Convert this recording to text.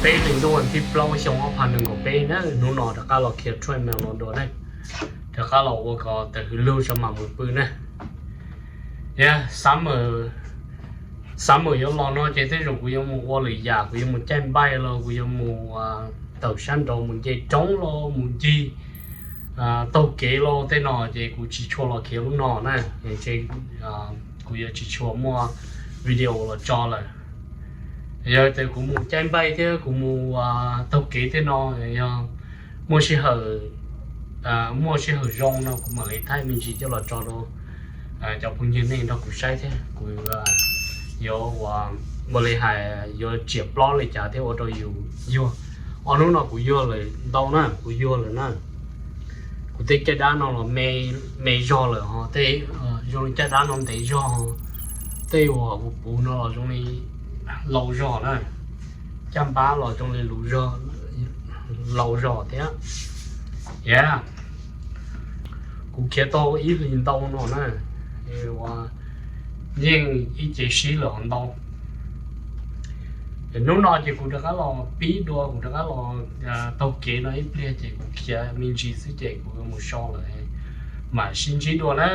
Peb hlis ntuj vas thib plaub xyoo ob phav nees nkaum peb na, hnub no rov qab los khiav treadmill los dua na, rov qab los ua kom tawm hwv lug tso mam mus pw na. Yog summer, summer yuav los no ces tej zaum kuv yuav mus ua lwm yam, kuv yuav mus caij npaij los kuv yuav mus tawm sab nraud mus nce roob los mus ncig taug kev los tej no ces kuv tsis tshua los khiav lub no na, ces kuv yuav tsis tshua muaj video los tso lawm. Yog tias kuv mus caij npaij thiab kuv mus taug kev tej no, yog muaj sij hawm, muaj sij hawm zoo no kuv mam li thaij me ntsis coj los tso rau cov phooj ywg nej nrog kuv saib thiab. Kuv yuav ua, ua li hais yuav tsiam plob li cas thiab ua rau yus yuag. Ob hnub no kuv yuag lawm ntau na, kuv yuag lawm na. Kuv tej caj dab no los me zog lawm ho, tej zoo li caj dab no ntev zog, tej uas kuv puv no los zoo li laus zog na, caj npab los zoo li laus zog thiab. Yog kuv khiav tau ib hlis ntau no na, yeej ib ce sib lawm ho ntau. Hnub no ces kuv rov qab los pib dua, kuv rov qab los taug kev no ib pliag ces kuv khiav me ntsis xwb ces kuv mus so lawm, mam sib ntsib dua na.